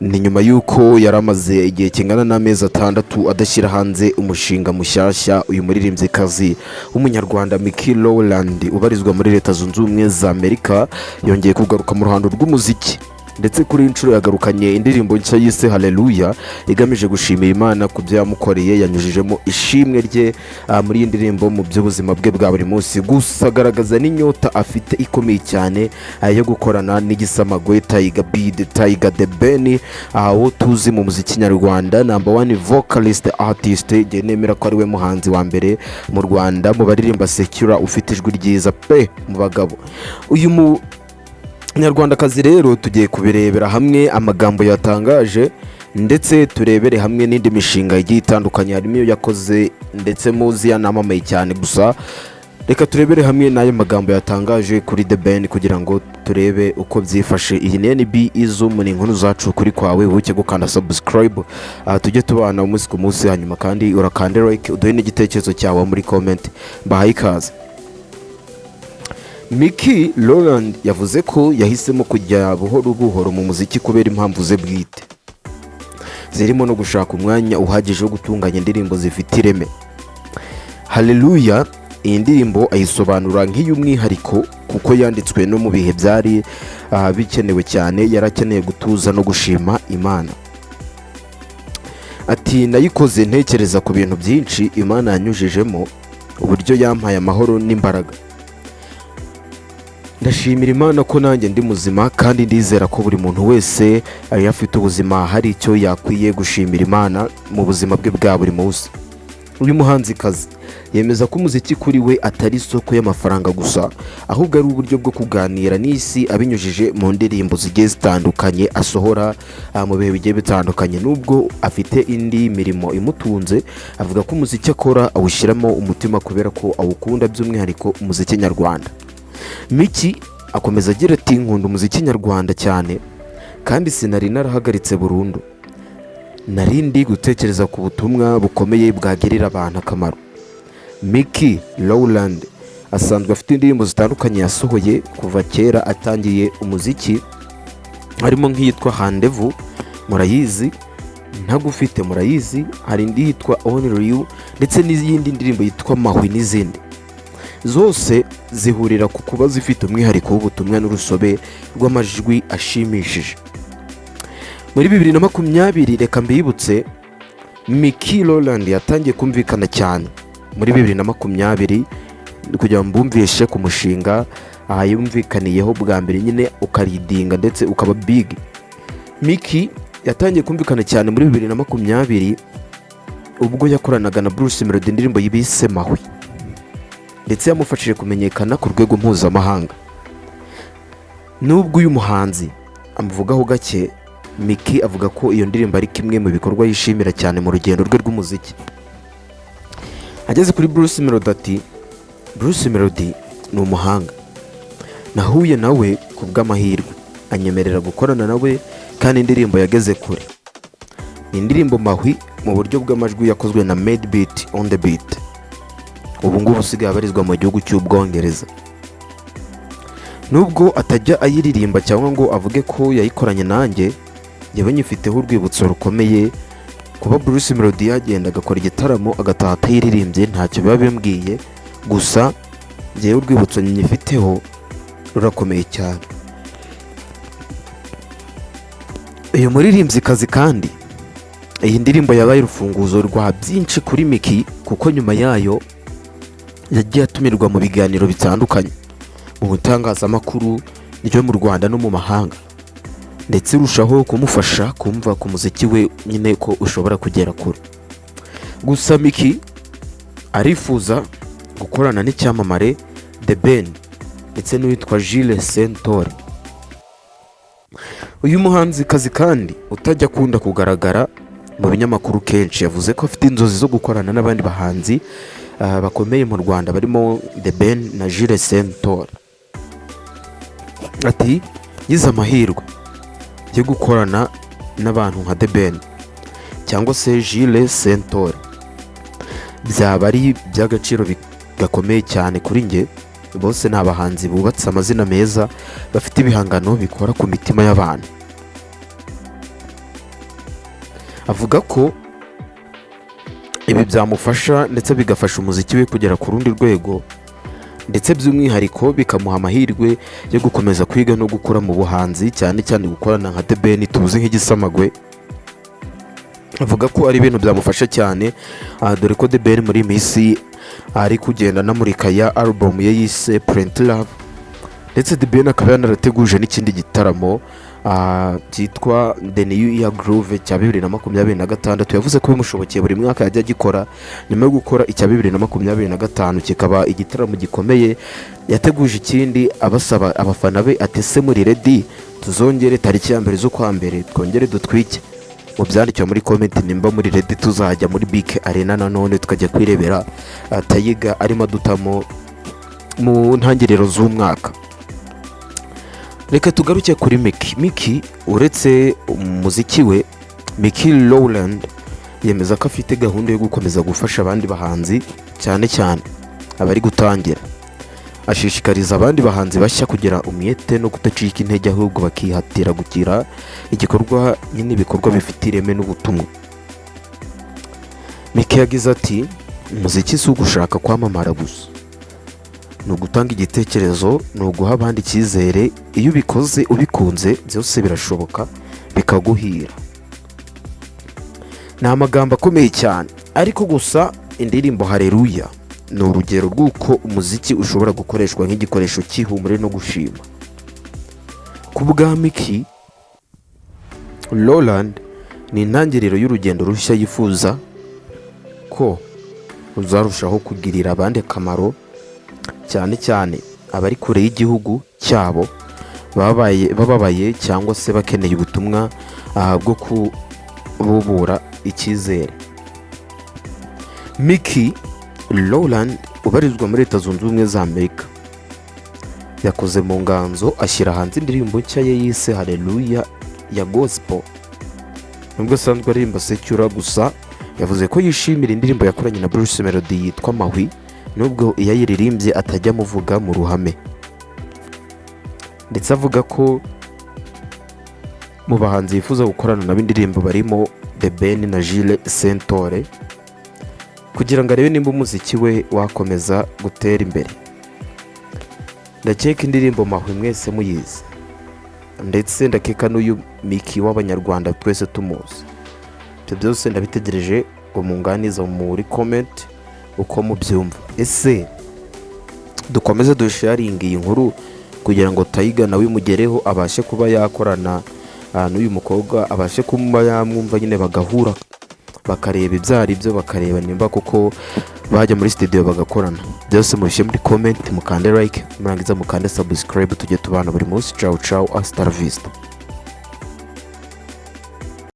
Ni nyuma y'uko yari amaze igihe kingana n'amezi 6 adashyira hanze umushinga mushyashya. Uyu muririmbyikazi w'Umunyarwanda Micky Rowland ubarizwa muri Leta Zunze Ubumwe za Amerika yongeye kugaruka mu ruhando rw'umuziki, ndetse kuri iyi nshuro yagarukanye indirimbo nshya yise Haleluya, igamije gushimira Imana ku byo yamukoreye. Yanyujijemo ishimwe rye muri iyi ndirimbo mu by'ubuzima bwe bwa buri munsi, gusa agaragaza n'inyota afite ikomeye cyane yo gukorana n'igisamagwe Tiger B the Tiger The Ben, uwo tuzi mu muziki nyarwanda, number one vocalist artist. Njye nemera ko ari we muhanzi wa mbere mu Rwanda mu baririmba secular ufite ijwi ryiza pe mu bagabo. Uyu mu Nyarwandakazi rero tugiye kubirebera hamwe amagambo yatangaje, ndetse turebere hamwe n'indi mishinga igiye itandukanye, harimo iyo yakoze ndetse muzi yanamamaye cyane. Gusa reka turebere hamwe n'ayo magambo yatangaje kuri The Ben kugira ngo turebe uko byifashe. Iyi ni NB Izum, ni inkuru zacu kuri kwawe wibuke gukanda subscribe, tujye tubana umunsi ku munsi. Hanyuma kandi urakande like, uduhe n'igitekerezo cyawe muri comment. Mbahaye ikaze. Micky Rowland yavuze ko yahisemo kujya buhoro buhoro mu muziki kubera impamvu ze bwite, zirimo no gushaka umwanya uhagije wo gutunganya indirimbo zifite ireme. Haleluya, iyi ndirimbo ayisobanura nk'iy'umwihariko kuko yanditswe no mu bihe byari bikenewe cyane, yari akeneye gutuza no gushima Imana. Ati: "Nayikoze ntekereza ku bintu byinshi Imana yanyujijemo, uburyo yampaye amahoro n'imbaraga. Ndashimira Imana ko nanjye ndi muzima, kandi ndizera ko buri muntu wese iyo afite ubuzima hari icyo yakwiye gushimira Imana mu buzima bwe bwa buri munsi." Uyu muhanzikazi yemeza ko umuziki kuri we atari isoko y'amafaranga gusa, ahubwo ari uburyo bwo kuganira n'isi abinyujije mu ndirimbo zigiye zitandukanye asohora mu bihe bigiye bitandukanye. Nubwo afite indi mirimo imutunze, avuga ko umuziki akora awushyiramo umutima kubera ko awukunda, by'umwihariko umuziki nyarwanda. Micky akomeza agira ati: "Nkunda umuziki nyarwanda cyane kandi sinari narahagaritse burundu, nari ndi gutekereza ku butumwa bukomeye bwagirira abantu akamaro." Micky Rowland asanzwe afite indirimbo zitandukanye yasohoye kuva kera atangiye umuziki, harimo nk'iyitwa Handevu murayizi, Ntagufite murayizi, hari indi yitwa Only You, ndetse n'iyindi ndirimbo yitwa Mahwi n'izindi. Zose zihurira ku kuba zifite umwihariko w'ubutumwa n'urusobe rw'amajwi ashimishije. Muri 2020, reka mbibutse, Micky Rowland yatangiye kumvikana cyane muri 2020, kugira ngo mbumvishe ku mushinga aha yumvikaniyeho bwa mbere nyine ukaridinga ndetse ukaba big. Micky yatangiye kumvikana cyane muri 2020 ubwo yakoranaga na Bruce Melody indirimbo yibise Mahwi, ndetse yamufashije kumenyekana ku rwego mpuzamahanga. Nubwo uyu muhanzi amuvugaho gake, Micky avuga ko iyo ndirimbo ari kimwe mu bikorwa yishimira cyane mu rugendo rwe rw'umuziki. Ageze kuri Bruce Melody ati: "Bruce Melody ni umuhanga, nahuye nawe ku bw'amahirwe anyemerera gukorana nawe, kandi indirimbo yageze kure. Ni indirimbo Mahwi mu buryo bw'amajwi yakozwe na Made Beat on the Beat, ubu ngubu usigaye abarizwa mu gihugu cy'Ubwongereza. Nubwo atajya ayiririmba cyangwa ngo avuge ko yayikoranye nanjye, njyewe nyifiteho urwibutso rukomeye. Kuba Bruce Melody yagenda agakora igitaramo agataha atayiririmbye ntacyo biba bimbwiye, gusa njyewe urwibutso nyifiteho rurakomeye cyane." Uyu muririmbyikazi kandi iyi ndirimbo yabaye urufunguzo rwa byinshi kuri Micky, kuko nyuma yayo yagiye atumirwa mu biganiro bitandukanye mu itangazamakuru ryo mu Rwanda no mu mahanga, ndetse irushaho kumufasha kumva ku muziki we nyine ko ushobora kugera kure. Gusa Micky arifuza gukorana n'icyamamare The Ben ndetse n'uwitwa Jules Sentore. Uyu muhanzikazi kandi utajya akunda kugaragara mu binyamakuru kenshi yavuze ko afite inzozi zo gukorana n'abandi bahanzi bakomeye mu Rwanda barimo The Ben na Jules Sentore. Ati: "Ngize amahirwe yo gukorana n'abantu nka The Ben cyangwa se Jules Sentore byaba ari iby'agaciro gakomeye cyane kuri njye. Bose ni abahanzi bubatse amazina meza, bafite ibihangano bikora ku mitima y'abantu." Avuga ko ibi byamufasha ndetse bigafasha umuziki we kugera ku rundi rwego, ndetse by'umwihariko bikamuha amahirwe yo gukomeza kwiga no gukura mu buhanzi, cyane cyane gukorana nka The Ben tuzi nk'igisamagwe. Avuga ko ari ibintu byamufasha cyane, dore ko The Ben muri iyi minsi ari kugenda anamurika ya album ye yise Plenty Love, ndetse The Ben akaba yanarateguje n'ikindi gitaramo cyitwa The New Year Groove cya 2026. Yavuze ko bimushobokeye buri mwaka yajya agikora, nyuma yo gukora icya 2025 kikaba igitaramo gikomeye. Yateguje ikindi abasaba abafana be ati: "Ese muri ready? Tuzongere tariki ya 1 z'ukwa mbere twongere dutwike." Mu byandikira muri comment nimba muri ready, tuzajya muri BK Arena nanone tukajya kwirebera Tiger arimo adutamo mu ntangiriro z'umwaka. Reka tugaruke kuri Micky. Micky, uretse umuziki we, Micky Rowland yemeza ko afite gahunda yo gukomeza gufasha abandi bahanzi, cyane cyane abari gutangira. Ashishikariza abandi bahanzi bashya kugira umwete no kudacika intege, ahubwo bakihatira kugira igikorwa nyine, ibikorwa bifite ireme n'ubutumwa. Micky yagize ati: "Umuziki si ugushaka kwamamara gusa, ni ugutanga igitekerezo, ni uguha abandi icyizere. Iyo ubikoze ubikunze, byose birashoboka, bikaguhira." Ni amagambo akomeye cyane, ariko gusa indirimbo Hareruya ni urugero rw'uko umuziki ushobora gukoreshwa nk'igikoresho cy'ihumure no gushima. Ku bwa Micky Rowland, ni intangiriro y'urugendo rushya yifuza ko ruzarushaho kugirira abandi akamaro, cyane cyane abari kure y'igihugu cyabo, babaye bababaye cyangwa se bakeneye ubutumwa bwo kububura icyizere. Micky Rowland ubarizwa muri Leta Zunze Ubumwe za Amerika yakoze mu nganzo ashyira hanze indirimbo nshya ye yise Haleluya ya gospel. Nubwo asanzwe aririmba secular, gusa yavuze ko yishimira indirimbo yakoranye na Bruce Melody yitwa Mahwi, nubwo iyo ayiririmbye atajya amuvuga mu ruhame. Ndetse avuga ko mu bahanzi yifuza gukorana nabo indirimbo barimo The Ben na Jules Sentore, kugira ngo arebe nimba umuziki we wakomeza gutera imbere. Ndakeka indirimbo Mahwi mwese muyizi, ndetse ndakeka n'uyu Micky w'Abanyarwanda twese tumuzi. Ibyo byose ndabitegereje ngo munganize muri comment uko mubyumva. Ese dukomeze dusharinge iyi nkuru kugira ngo Tiger nawe imugereho, abashe kuba yakorana n'uyu mukobwa, abashe kuba yamwumva nyine, bagahura, bakareba ibyo ari byo, bakareba nimba koko bajya muri studio bagakorana? Byose mubishyire muri comment, mukande like, murangiza mukande subscribe, tujye tubana buri munsi. Ciao ciao, hasta la vista.